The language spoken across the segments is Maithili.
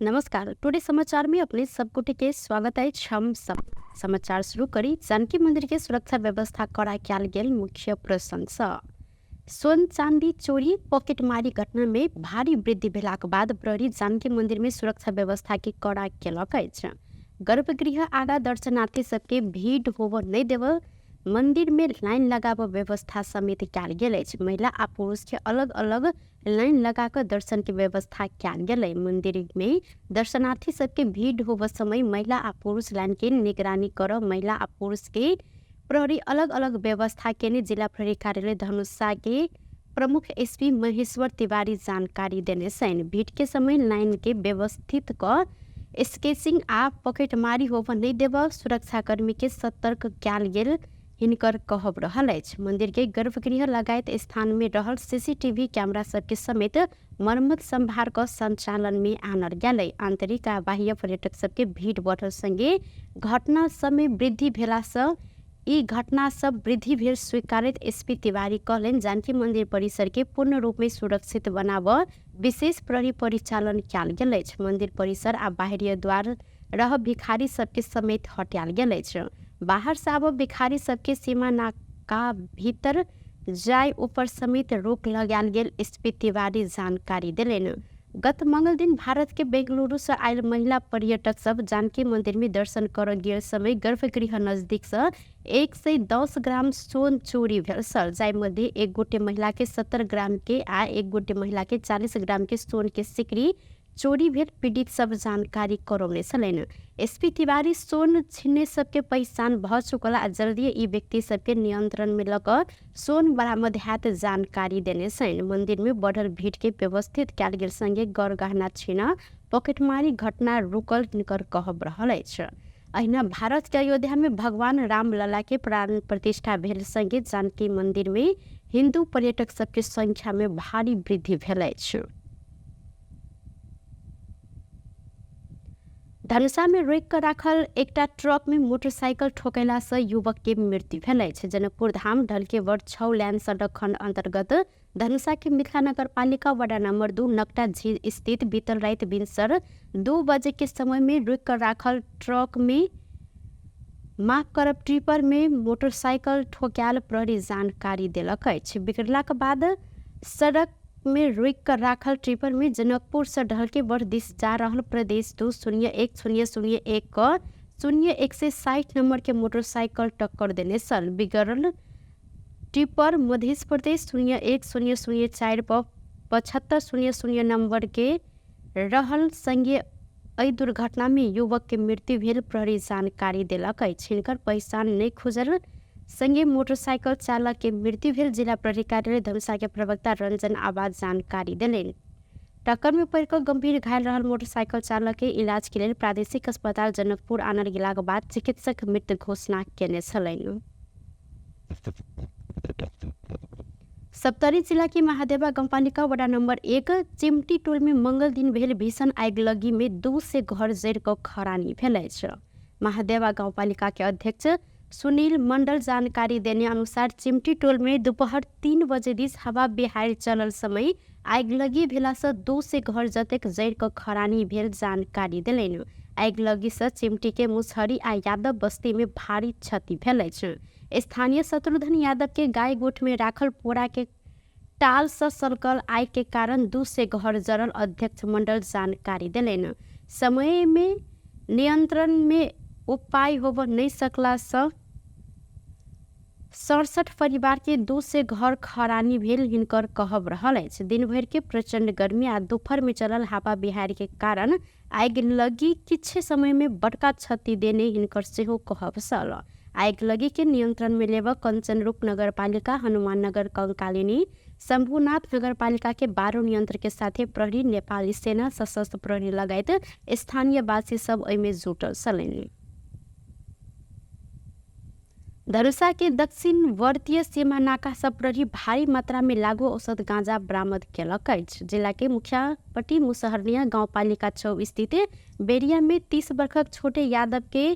नमस्कार, टुडे समाचार में अपने सब गोटे के स्वागत अछि। हम सब समाचार शुरू करी जानकी मंदिर के सुरक्षा व्यवस्था कड़ा कयल गेल मुख्य प्रसंग सँ। सोन चांदी चोरी पॉकेटमारी घटना में भारी वृद्धि भेलाक बाद प्रहरी जानकी मंदिर में सुरक्षा व्यवस्था के कड़ा केलक अछि। गर्भगृह आगा दर्शनार्थी सबके भीड़ होबऽ नहि देबऽ, मंदिर में लाइन लगाबऽ व्यवस्था समेत कयल गेल अछि। महिला आ पुरुष के अलग अलग लाइन लगा कऽ दर्शन के व्यवस्था कयल गेलै। मंदिर में दर्शनार्थी सबके भीड़ होबऽ समय महिला आ पुरुष लाइन के निगरानी करऽ महिला आ पुरुष के प्रहरी अलग अलग व्यवस्था केने जिला प्रहरी कार्यालय धनुषा के प्रमुख एसपी महेश्वर तिवारी जानकारी देने छनि। भीड़ के समय लाइन के व्यवस्थित कऽ स्केचिंग आ पॉकेटमारी होबऽ नहि देबऽ सुरक्षाकर्मी के सतर्क कयल गेल हिनकर कहब रहल अछि। मंदिर के गर्भगृह लगायत स्थान में रहल सीसीटीवी कैमरा सबके समेत मरम्मत संभार क संचालन में आनल गेलै। आंतरिक आ बाह्य पर्यटक सबके भीड़ बढ़ल संगे घटना सब में वृद्धि भेला सँ ई घटना सब वृद्धि भेल स्वीकारैत एसपी तिवारी कहलनि, जानकी मंदिर परिसर के पूर्ण रूप में सुरक्षित बनाबऽ विशेष प्रहरी परिचालन कयल गेल अछि। मंदिर परिसर आ बाहरीय द्वार रह भिखारी सबके समेत हटायल गेल अछि। बाहर से आबऽ भिखारी सबके सीमा नाका भीतर जाय ऊपर समेत रोक लगायल गेल एसपी तिवारी जानकारी देलनि। गत मंगल दिन भारत के बेंगलुरु से आयल महिला पर्यटक सब जानकी मंदिर में दर्शन करऽ गेल समय गर्भगृह नजदीक से 110 ग्राम सोन चोरी भेल छल, जाहि मध्ये एक गोटे महिला के 70 ग्राम के आ एक गोटे महिला के 40 ग्राम के सोन के सिकरी चोरी भेल पीड़ित सब जानकारी करौने छलनि। एसपी तिवारी सोन छिन्ने सबके पहिचान भऽ चुकल आ जल्दिए ई व्यक्ति सबके नियंत्रण में लऽ कऽ सोन बरामद हैत जानकारी देने छनि। मंदिर में बढ़ल भीड़ के व्यवस्थित कयल गेल संगे गर गहना छीन पॉकेटमारी घटना रुकल हिनकर कहब रहल अछि। अहिना भारत के अयोध्या में भगवान रामलला के प्राण प्रतिष्ठा भेल संगे जानकी मंदिर में हिंदू पर्यटक सबके संख्या में भारी वृद्धि भेल अछि। धनुषा में रोकि कऽ राखल एकटा ट्रक में मोटरसाइकिल ठोकयला सँ युवक के मृत्यु भेल अछि। जनकपुर धाम ढलकेवर 6 लाइन सड़क खंड अंतर्गत धनुषा के मिथिला नगर पालिका वडा नंबर 2 नकटा झील स्थित बीतल राति भिनसर 2 बजे के समय में रोकि कऽ राखल ट्रक में माफ करब ट्रिपर में मोटरसाइकिल ठोकायल प्रहरी जानकारी देलक अछि। बिगड़लाक बाद सड़क में रोकि कऽ राखल ट्रिपर में जनकपुर सँ ढलकेवर दिस जा रहल प्रदेश 2 0 1 0 0 1 क 0 160 नंबर के मोटरसाइकिल टक्कर देने छल। बिगड़ल टिपर मध्य प्रदेश 0 1 0 0 4 पर 75 0 0 नंबर के रहल संगे एहि दुर्घटना में युवक के मृत्यु भेल प्रहरी जानकारी देलक अछि। हिनकर पहिचान नहि खुजल संगे मोटरसाइकिल चालक के मृत्यु भेल जिला प्रहरी कार्यालय धनुषा के प्रवक्ता रंजन आवाज जानकारी देलनि। टक्कर में पड़ि कऽ गंभीर घायल रहल मोटरसाइकिल चालक के इलाज के लेल प्रादेशिक अस्पताल जनकपुर आनल गेलाक बाद चिकित्सक मृत घोषणा केने छलनि। सप्तरी जिला के महादेवा गाउँपालिका वडा नंबर 1 चिमटी टोल में मंगल दिन भेल भीषण आगिलगी में 200 घर जरि कऽ खरानी भेल अछि। महादेवा गाउँपालिका के अध्यक्ष सुनील मंडल जानकारी देने अनुसार चिमटी टोल में दोपहर 3 बजे दिस हवा बिहाड़ि चलल समय आगिलगी भेला सँ 200 घर जतेक जरि कऽ खरानी भेल जानकारी देलनि। आगिलगी सँ चिमटी के मुसहरी आ यादव बस्ती में भारी क्षति भेल अछि। स्थानीय शत्रुघ्न यादव के गाय गोठ में राखल पोरा के टाल सँ सलकल आगि के कारण 200 घर जरल अध्यक्ष मंडल जानकारी देलनि। समय में नियंत्रण में उपाय होबऽ नहि सकला सँ 67 परिवार के 200 घर खरानी भेल हिनकर कहब रहल अछि। दिन भरि के प्रचंड गर्मी आ दोपहर में चलल हवा बिहाड़ि के कारण आगिलगी किछे समय में बड़का क्षति देने हिनकर सेहो कहब छल। आगिलगी के नियंत्रण में लेबऽ कंचनरूप नगरपालिका, हनुमाननगर, कंकालिनी, शंभुनाथ नगरपालिका के बारूण यंत्र के साथे प्रहरी, नेपाली सेना, सशस्त्र प्रहरी लगायत स्थानीयवासी सब एहिमे जुटल छलनि। धनुषा के दक्षिणवर्तीय सीमा नाका सब प्रहरी भारी मात्रा में लागू औषध गांजा बरामद केलक अछि। जिला के मुखियापट्टी मुसहरनिया गाउँपालिका 6 स्थित बेरिया में 30 वर्षक छोटे यादव के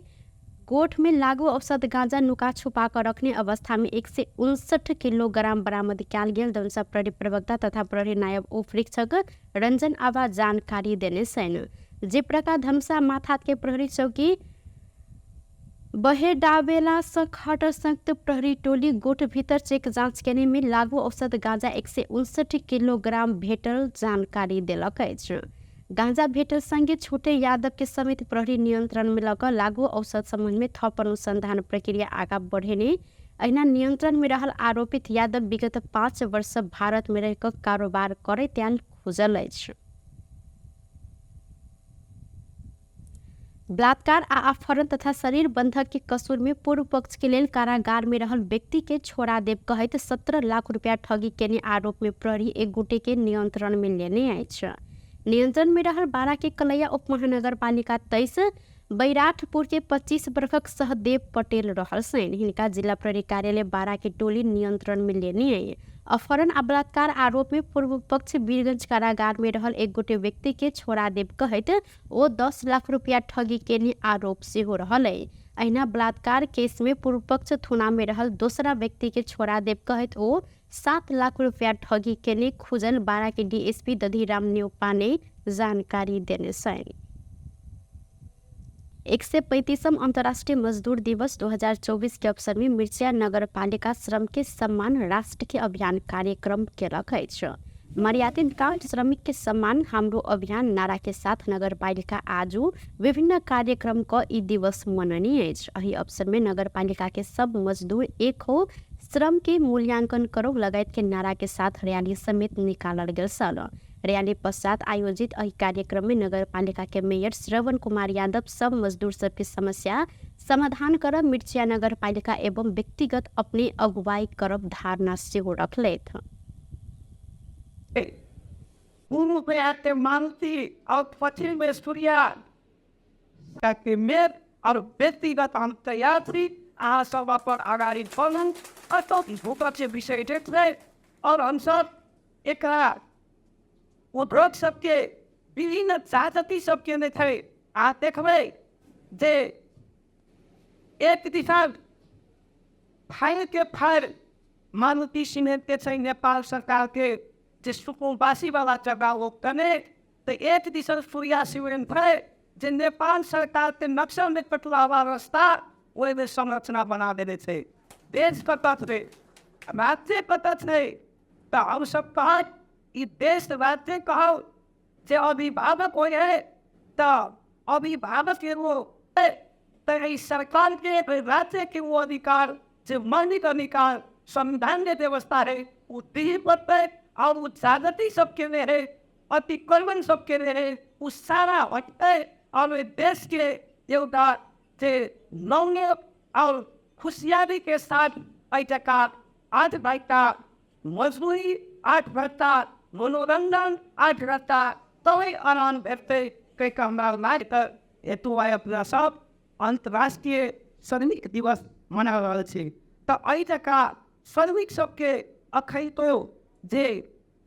गोठ में लागू औषध गांजा नुका छुपा कर रखने अवस्था में 159 किलोग्राम बरामद कयल गेल धनुषा प्रहरी प्रवक्ता तथा प्रहरी नायब उपरीक्षक रंजन आबा जानकारी देने छनि। जेप्रका धनुषा माथात के प्रहरी चौकी बहेडाबेला सँ खटर संयुक्त प्रहरी टोली गोठ भीतर चेक जाँच केने में लागू औषध गांजा 159 किलोग्राम भेटल जानकारी देलक अछि। गांजा भेटल संगे छोटे यादव के समेत प्रहरी नियंत्रण में लग लागू औषध संबंध में थप अनुसंधान प्रक्रिया आगा बढ़ेने। अहिना नियंत्रण में रहल आरोपित यादव विगत 5 वर्ष भारत में रह कारोबार करैत आयल खुजल अछि। बलात्कार आ अपहरण तथा शरीर बंधक के कसूर में पूर्व पक्ष के लेल कारागार में रहल व्यक्ति के छोड़ा देब कहैत 17 लाख रुपया ठगी केने आरोप में प्रहरी एक गोटे के नियंत्रण में लेने अछि। नियंत्रण में रहल बारा के कलैया उप महानगरपालिका 23 बैराठपुर के 25 वर्षक सहदेव पटेल रहल छनि। हिनका जिला प्रहरी कार्यालय बारा के टोली नियंत्रण में लेने अछि। अपहरण आ बलात्कार आरोप में पूर्व पक्ष वीरगंज कारागार में रहल एक गोटे व्यक्ति के छोड़ा देब कहैत ओ 10 लाख रुपया ठगी केने आरोप सेहो रहल अछि। अहिना बलात्कार केस में पूर्व पक्ष थुना में रहल दोसरा व्यक्ति के छोड़ा देब कहैत ओ 7 लाख रुपया ठगी केने खुजल बारा के डीएसपी दधिराम न्यौपाने जानकारी देने छनि। 135वां अंतर्राष्ट्रीय मजदूर दिवस 2024 के अवसर में मिर्चिया नगरपालिका श्रम के सम्मान राष्ट्र के अभियान कार्यक्रम केलक अछि। मर्यादित काम श्रमिक के सम्मान हाम्रो अभियान नारा के साथ नगरपालिका आजू विभिन्न कार्यक्रम क ई दिवस मननी अछि। एहि अवसर में नगरपालिका के सब मजदूर एक हो श्रम के मूल्यांकन करो लगायत के नारा के साथ रैली समेत निकालल गेल छल। रैली पश्चात आयोजित एहि कार्यक्रम में नगरपालिका के मेयर श्रवण कुमार यादव सब मजदूर सबके समस्या समाधान करब मिर्चिया नगरपालिका एवं व्यक्तिगत अपने अगुवाई करब धारणा सेहो रखलथि। पूर्व में आते मारुति और पश्चिम में सूर्या के मेयर और व्यक्तिगत हम तैयार छी। अहाँ सब अपन अगाडि बढ़ू, अतः के विषय देखबै और हमसब एकरा उद्योग सबके विभिन्न जाति सबके नहि छै। अहाँ देखबै जे एक दिशा फाइल के फाइल मारुति सीमेंट के छै नेपाल सरकार के जे सुकुम्बासी वाला जगह ओ कने, तो एक दिशा सूर्या सीमेंट छै जे नेपाल सरकार के नक्शा में कटुआवा रास्ता ओहिमे संरचना बना देने छै। देश कतऽ छै, राज्य कतऽ छै, तऽ हमसब कहब ई देश राज्य कहब जे अभिभावक होइ है तऽ अभिभावक एगो तऽ एहि सरकार के राज्य के वो अधिकार जे मौलिक अधिकार संविधान के व्यवस्था है ओ दिही पड़तै और ओ जागति सबके ने है, अतिक्रमण सबके ने है, ओ सारा हटतै और ओहि देश के एउटा जे नौने और खुशियाली के साथ एहि जगह 8 घंटा मजदूरी, 8 घंटा मनोरंजन, 8 घंटा तबै आराम भेटतै कहि कऽ हमरा लागत हेतु आइ अपना सब अंतर्राष्ट्रीय श्रमिक दिवस मना रहल छी। तऽ एहि जगह श्रमिक सबके अखैतो जे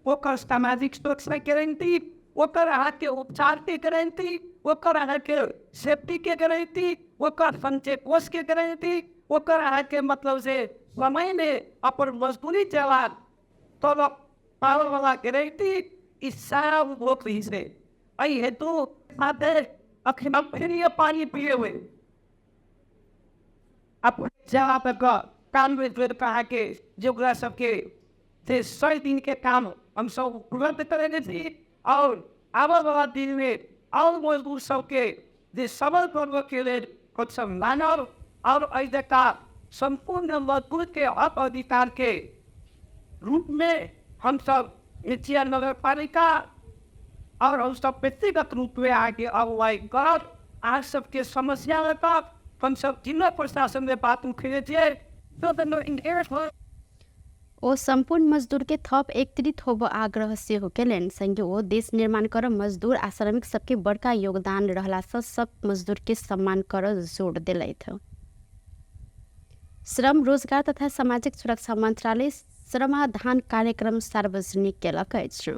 ओकर सामाजिक सुरक्षा गारंटी, ओकर अहाँके उपचारके गारंटी, ओकर अहाँके सेफ्टीके गारंटी, ओकर संचय कोषके गारंटी, ओकर अहाँके मतलब जे समयमे अपन मजदूरी चला तलब पाबयवला गारंटी, ई सारा उपभोग छै। एहि हेतु अखन फ्री पानि पिएबै अपन जगह पर काम में अहाँके जे ओकरा सबके से 100 दिन के काम हमसब उपलब्ध करेने छी और आबयवला दिनमे और मजदूर सबके जे सबल करबऽके लेल हमसब मानब और एहि जगह सम्पूर्ण मजदूर के हक अधिकार के रूप में हमसब मिथिला नगरपालिका और हमसब व्यक्तिगत रूप में अहाँके अगुवाई करब। अहाँ सबके समस्या रखब, हमसब जिला प्रशासन में बात उठेने छियै। ओ सम्पूर्ण मजदूर के थप एकत्रित होब आग्रह सेहो केलनि। संगे ओ देश निर्माण कर मजदूर आ श्रमिक सबके बड़का योगदान रहला सँ सब मजदूर के सम्मान कर जोड़ देलथि। श्रम रोजगार तथा सामाजिक सुरक्षा मंत्रालय श्रमाधान कार्यक्रम सार्वजनिक केलक अछि।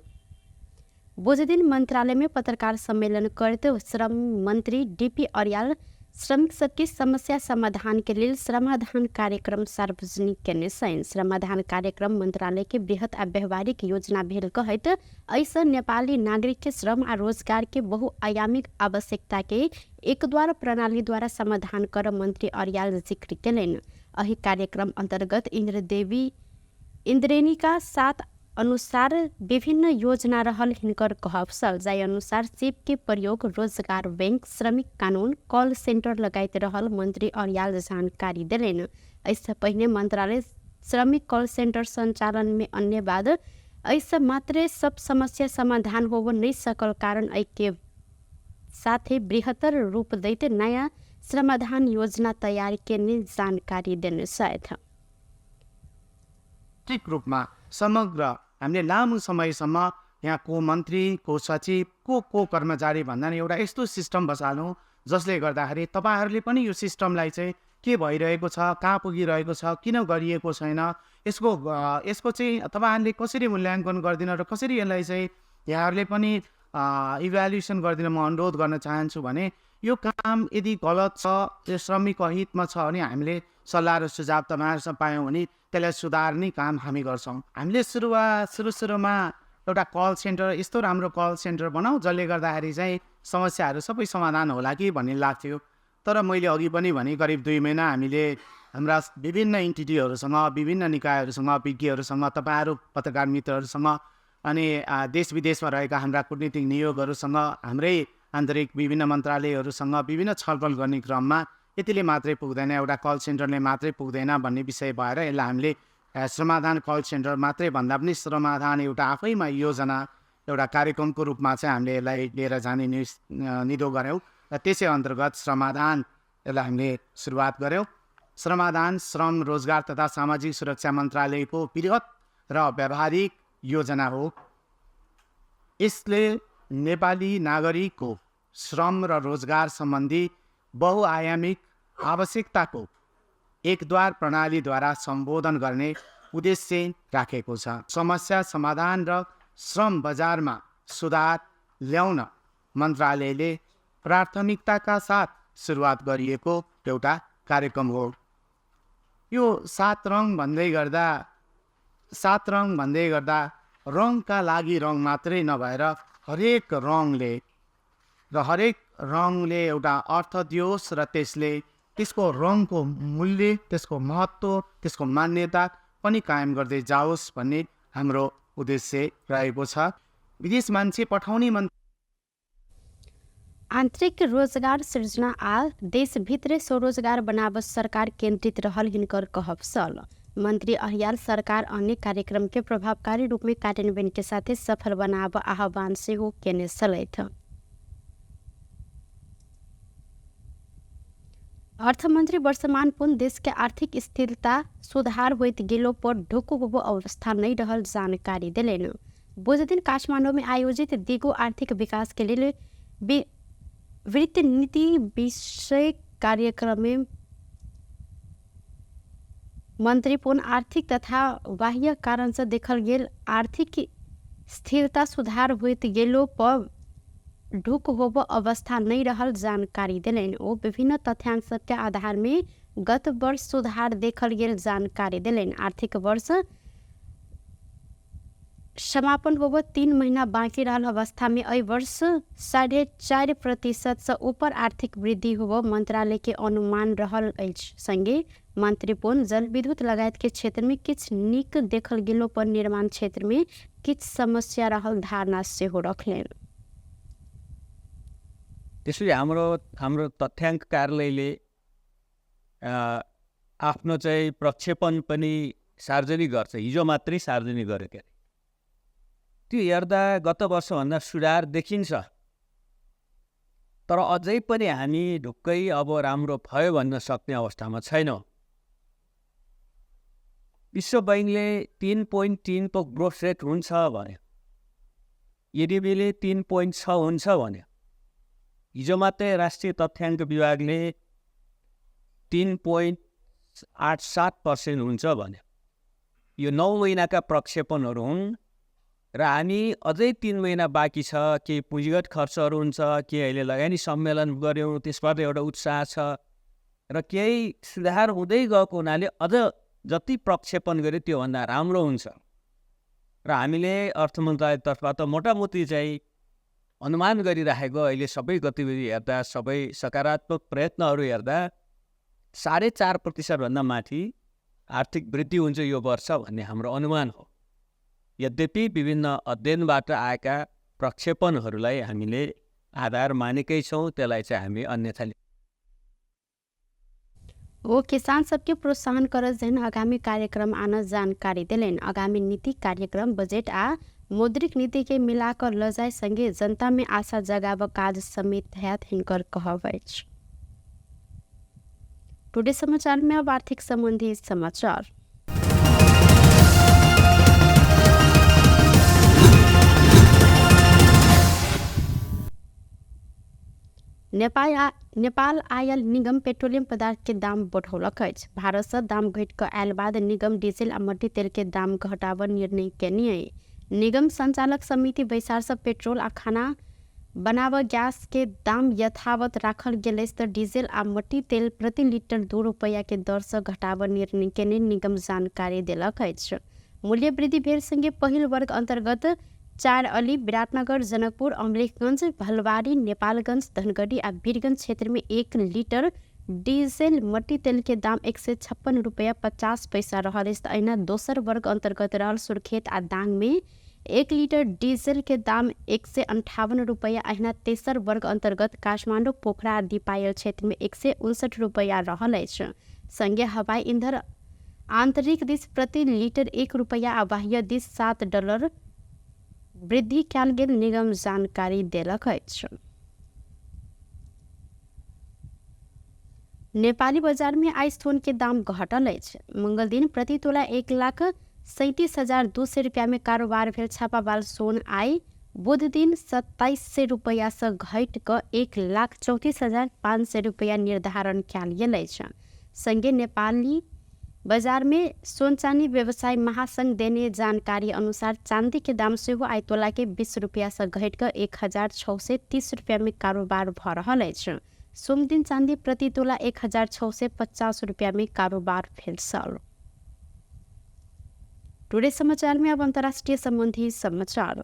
बुधदिन मंत्रालय में पत्रकार सम्मेलन करते श्रम मंत्री डीपी अर्याल श्रमिक सबके समस्या समाधान के लेल श्रमाधान कार्यक्रम सार्वजनिक केने छनि। श्रमाधान कार्यक्रम मंत्रालय के बृहत आ व्यवहारिक योजना भेल कहैत एहिसँ नेपाली नागरिक के श्रम आ रोजगार के बहुआयामिक आवश्यकता के एकद्वार प्रणाली द्वारा समाधान कर मंत्री अर्याल जिक्र केलनि। एहि कार्यक्रम अंतर्गत इन्द्रेणीका 7 अनुसार विभिन्न योजना रहल हिनकर कहब छल, जाहि अनुसार सिप के प्रयोग, रोजगार बैंक, श्रमिक कानून, कॉल सेंटर लगायत रहल मंत्री अर्याल जानकारी देलनि। एहिसँ पहिने मंत्रालय श्रमिक कॉल सेंटर संचालन में अन्य बाद एहिसँ मात्रे सब समस्या समाधान होब नहि सकल कारण एहिके साथे बृहत्तर रूप दैत नयाँ श्रमाधान योजना तैयार केने जानकारी देने छथि। ठीक रूपमा समग्र हामीले लामो समयसम्म यहाँ को मन्त्री, को सचिव, को को कर्मचारी भन्दा नि एउटा यस्तो सिस्टम बसालौँ जसले गर्दाखेरि तपाईँहरूले पनि यो सिस्टमलाई चाहिँ के भइरहेको छ, कहाँ पुगिरहेको छ, किन गरिएको छैन, यसको यसको चाहिँ तपाईँहरूले कसरी मूल्याङ्कन गरिदिन र कसरी यसलाई चाहिँ यहाँहरूले पनि इभ्यालुएसन गरिदिन म अनुरोध गर्न चाहन्छु भने यो काम यदि गलत छ, यो श्रमिकको हितमा छ भने हामीले सल्लाह र सुझाव तपाईँहरूसँग पायौँ भने त्यसलाई सुधार्ने काम हामी गर्छौँ। हामीले सुरु सुरुमा एउटा कल सेन्टर, यस्तो राम्रो कल सेन्टर बनाऊ जसले गर्दाखेरि चाहिँ समस्याहरू सबै समाधान होला कि भन्ने लाग्थ्यो। तर मैले अघि पनि भने, करिब 2 महिना हामीले हाम्रा विभिन्न इन्टिटीहरूसँग, विभिन्न निकायहरूसँग, विज्ञहरूसँग, तपाईँहरू पत्रकार मित्रहरूसँग अनि देश विदेशमा रहेका हाम्रा कूटनीतिक नियोगहरूसँग, हाम्रै आन्तरिक विभिन्न मन्त्रालयहरूसँग विभिन्न छलफल गर्ने क्रममा यतिले मात्रै पुग्दैन, एउटा कल सेन्टरले मात्रै पुग्दैन भन्ने विषय भएर यसलाई हामीले श्रमाधान कल सेन्टर मात्रै भन्दा पनि श्रमाधान एउटा आफैमा योजना, एउटा कार्यक्रमको रूपमा चाहिँ हामीले यसलाई लिएर जाने निधो गऱ्यौँ र त्यसै अन्तर्गत श्रमाधान यसलाई हामीले सुरुवात गऱ्यौँ। श्रमाधान श्रम रोजगार तथा सामाजिक सुरक्षा मन्त्रालयको बृहत र व्यावहारिक योजना हो। यसले नेपाली नागरिकको श्रम र रोजगार सम्बन्धी बहुआयामिक आवश्यकताको एकद्वार प्रणालीद्वारा सम्बोधन गर्ने उद्देश्य राखेको छ। समस्या समाधान र श्रम बजारमा सुधार ल्याउन मन्त्रालयले प्राथमिकताका साथ सुरुवात गरिएको एउटा कार्यक्रम हो। यो 7 रङ भन्दै गर्दा, 7 रङ भन्दै गर्दा रङका लागि रङ मात्रै नभएर हरेक रङले र हरेक रङले एउटा अर्थ दियोस् र त्यसले त्यसको रङको मूल्य, त्यसको महत्त्व, त्यसको मान्यता पनि कायम गर्दै जाओस् भन्ने हाम्रो उद्देश्य रहेको छ। विदेश मान्छे पठाउने आन्तरिक रोजगार सृजना आ देशभित्रै स्वरोजगार बनाव सरकार केन्द्रित रहल हिनकर कहब छल। मंत्री अर्याल सरकार अनेक कार्यक्रम के प्रभावकारी रूप में कार्यान्वयन के साथे सफल बनाव आह्वान सेहो केने छलथि। अर्थमन्त्री वर्षमान पुन देश के आर्थिक स्थिरता सुधार होइत गेलो पर ढुकु होबो अवस्था नहीं रहल जानकारी देलनि। बुधदिन काठमाडौँ में आयोजित दिगो आर्थिक विकास के लेल वित्त नीति विषय कार्यक्रम में मंत्री पुन आर्थिक तथा बाह्य कारण से देखल गेल आर्थिक स्थिरता सुधार होइत गेलो पर ढुक होबो अवस्था नहीं रहल जानकारी देलनि। ओ विभिन्न तथ्यांक सबके आधार में गत वर्ष सुधार देखल गेल जानकारी देलनि। आर्थिक वर्ष समापन होबो 3 महीना बाँकी रहल अवस्था में एहि वर्ष 4.5% से ऊपर आर्थिक वृद्धि होबो मंत्रालय के अनुमान रहल अछि। संगे मंत्री पुन जलविद्युत लगायत के क्षेत्र में किछु नीक देखल गेलो पर निर्माण क्षेत्र में किछु समस्या रहल धारणा सेहो रखलनि। त्यसरी हाम्रो हाम्रो तथ्याङ्क कार्यालयले आफ्नो चाहिँ प्रक्षेपण पनि सार्वजनिक गर्छ, हिजो मात्रै सार्वजनिक गर्यो के अरे। त्यो हेर्दा गत वर्षभन्दा सुधार देखिन्छ, तर अझै पनि हामी ढुक्कै अब राम्रो भयो भन्न सक्ने अवस्थामा छैनौँ। विश्व बैङ्कले 3.3 को ग्रोथ रेट हुन्छ भन्यो, एडिबीले 3.6 हुन्छ भन्यो। हिजो मात्रै राष्ट्रिय तथ्याङ्क विभागले 3.87% हुन्छ भन्यो। यो 9 महिनाका प्रक्षेपणहरू हुन्। र हामी अझै 3 महिना बाँकी छ, केही पुँजीगत खर्चहरू हुन्छ, केही अहिले लगानी सम्मेलन गऱ्यौँ त्यसबाट एउटा उत्साह छ र केही सुधार हुँदै गएको हुनाले अझ जति प्रक्षेपण गर्यो त्योभन्दा राम्रो हुन्छ। र हामीले अर्थ मन्त्रालयतर्फबाट मोटामोटी चाहिँ अनुमान गरिराखेको अहिले सबै गतिविधि हेर्दा, सबै सकारात्मक प्रयत्नहरू हेर्दा 4.5% भन्दा माथि आर्थिक वृद्धि हुन्छ यो वर्ष भन्ने हाम्रो अनुमान हो। यद्यपि विभिन्न अध्ययनबाट आएका प्रक्षेपणहरूलाई हामीले आधार मानेकै छौँ, त्यसलाई चाहिँ हामी अन्यथा वो किसान सबके प्रोत्साहन करत जहन आगामी कार्यक्रम आना जानकारी देलनि। आगामी नीति कार्यक्रम बजट आ मौद्रिक नीति के मिलाकर ल जाय संगे जनता में आशा जगाव काज समेत हैत हिनकर कहब अछि। टुडे समाचार में अब आर्थिक संबंधी समाचार। नेपाल आयल निगम पेट्रोलियम पदार्थ के दाम बढ़ौलक अछि। भारत से दाम घटि कऽ आयल बाद निगम डीजल आ मट्टी तेल के दाम घटाबऽ निर्णय केने अछि। निगम संचालक समिति बैसार से पेट्रोल आ खाना बनाबऽ गैस के दाम यथावत राखल गेल अछि तऽ डीजल आ मट्टी तेल प्रति लीटर 2 रुपैया के दर से घटाबऽ निर्णय केने निगम जानकारी देलक अछि। मूल्य वृद्धि भेल संगे पहिल वर्ग अंतर्गत 4 अली, विराटनगर, जनकपुर, अमलेखगंज, भलवारी, नेपालगंज, धनगढ़ी आ वीरगंज क्षेत्र में 1 लीटर डीजल मट्टी तेल के दाम 156 रुपैया 50 पैसा रहल अछि। अहिना दोसर वर्ग अंतर्गत रहल सुर्खेत आ दांग में 1 लीटर डीजल के दाम 158 रुपैया, अहिना तेसर वर्ग अंतर्गत काठमाडौँ, पोखरा आ दीपायल क्षेत्र में 159 रुपैया रहल अछि। संगे हवाई ईंधन आंतरिक दिस प्रति लीटर 1 रुपैया आ बाह्य दिस $7 वृद्धि कयल गेल निगम जानकारी देलक अछि। नेपाली बाजार में आइ सोन के दाम घटल अछि। मंगल दिन प्रति तोला 1,37,200 रुपया में कारोबार भेल छापावाल सोन आइ बुध दिन 2,700 रुपैया से घटि कऽ 1,34,500 रुपैया निर्धारण कयल गेल अछि। संगे नेपाली बाजार में सोन चानी व्यवसाय महासंघ देने जानकारी अनुसार चांदी के दाम सेहो आइ तोला के 20 रुपया से घटि कऽ 1,630 रुपया में कारोबार भऽ रहल अछि। सोमदिन चांदी प्रति तोला 1,650 रुपया में कारोबार भेल छल। टुडे समाचार में अब अंतर्राष्ट्रीय संबंधी समाचार।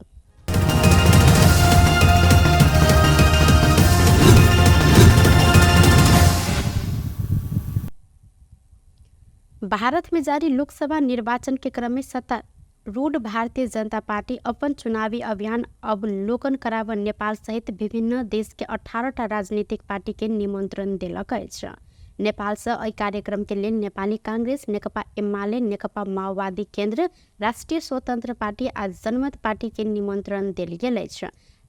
भारत में जारी लोकसभा निर्वाचन के क्रम में सत्तारूढ़ भारतीय जनता पार्टी अपन चुनावी अभियान अवलोकन कराबऽ नेपाल सहित विभिन्न देश के 18टा राजनीतिक पार्टी के निमंत्रण देलक अछि। नेपाल से एहि कार्यक्रम के लेल नेपाली कांग्रेस, नेकपा एमाले, नेकपा माओवादी केंद्र, राष्ट्रीय स्वतंत्र पार्टी आ जनमत पार्टी के निमंत्रण देल गेल अछि।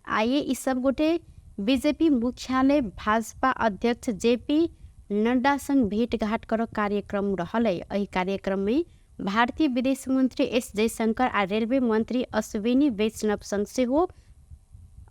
आइए ई सब गोटे बीजेपी मुख्यालय भाजपा अध्यक्ष जेपी नड्डा संग भेंटघाट कर कार्यक्रम रहल है। एहि कार्यक्रम में भारतीय विदेश मंत्री एस जयशंकर आ रेलवे मंत्री अश्विनी वैष्णव संग सेहो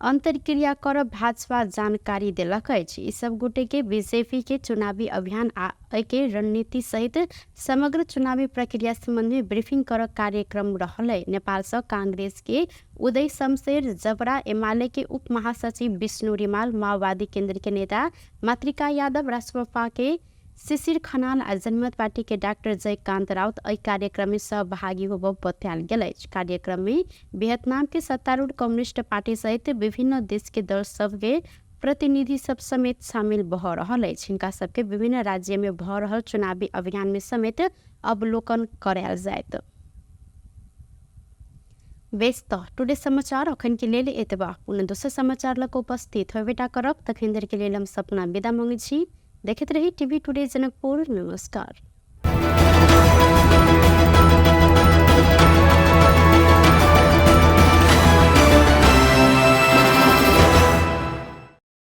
अंतर्क्रिया कर भाजपा जानकारी देलक अछि। ई सब गोटे के बीजेपी के चुनावी अभियान आ एहिके रणनीति सहित समग्र चुनावी प्रक्रिया संबंध में ब्रीफिंग कर कार्यक्रम रहल है। नेपाल से कांग्रेस के उदय शमशेर जबरा, एमाले के उप महासचिव विष्णु रिमाल, माओवादी केंद्र के नेता मातृका यादव, राष्ट्रपा के शिशिर खनाल आ जनमत पार्टी के डाक्टर जयकांत राउत एहि कार्यक्रम में सहभागी होबऽ बतायल गेल अछि। कार्यक्रम में वियतनाम के सत्तारूढ़ कम्युनिस्ट पार्टी सहित विभिन्न देश के दल सबके प्रतिनिधि सब समेत शामिल भऽ रहल अछि। हिनका सबके विभिन्न राज्य में भऽ रहल चुनावी अभियान में समेत अवलोकन करायल जायत। बेस तऽ टुडे समाचार अखन के लेल एतबा। पुनः दोसर समाचार लऽ कऽ उपस्थित होबेटा करब। तखन धरि के लेल हम सपना विदा मांगै छी। देखैत रही टीवी टुडे जनकपुर। नमस्कार।